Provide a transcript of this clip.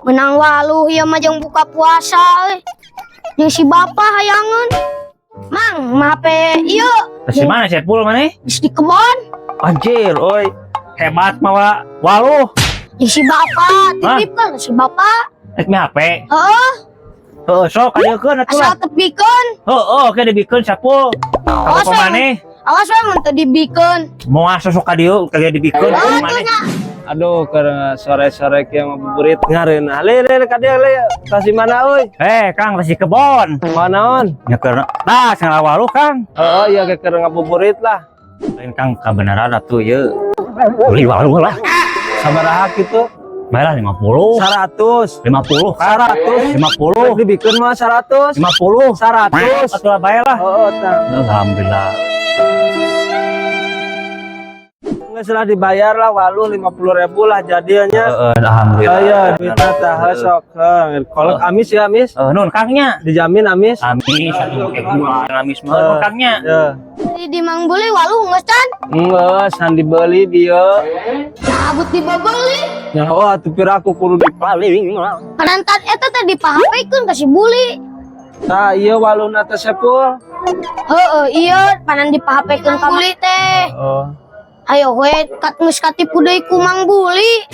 Menang waluh ieu mah jeung buka puasa euy. Jeung si bapak hayangeun. Mang, mah HP ieu. Terus di mana Sepul mana? Geus di kebon. Anjir, oi. Hebat mawa waluh. Jeung si bapak titipkeun si bapak. Rek mi HP. Heeh. Heeh, sok kadiekeun atuh lah. Asal tepikeun. Heeh, oke dibikeun Sepul. Awas Apa we. Maneh? Awas we mun teu dibikeun. Moal sosok ka dieu kagak dibikeun Oh, ku maneh. nya. Aduh, keur sore-sore kieu ngabuburit ngareunah. Le le ka dieu le. Tas di mana euy? Eh, Kang, tas di kebon. Manaon? Ya keur tas ngala waluh, Kang. Heeh, ya keur ngabuburit lah. Lain, Kang, kabenaran atuh ieu. Beli waluh lah. Sabaraha kitu? Bayar 50. 100. 50, Kang. 100. 50. Dibikeun mah 100. 50. 100. Atuh lah bayar lah. Heeh, tah. Alhamdulillah. Geus lah dibayar lah waluh 50.000 lah jadinya. Heeh, alhamdulillah. Oh iya, duitna tah sok. Heuh, kolak amis ya, amis. Eh, nun Kangnya. Dijamin amis. Amis atuh make gula amis mah nun Kangnya. Ya. Di Mang Buli waluh geus can. Geus, han dibeli dieu. Cabut dibabeli. Ya, oh atuh piraku kudu dipaling. Parantan eta teh dipahapekeun ka si Buli. Tah, ieu waluhna teh, Sepul. Heeh, iya panan dipahapekeun ka Buli teh. Oh. Ayo we kat geus katipu deui ku Mang Buli.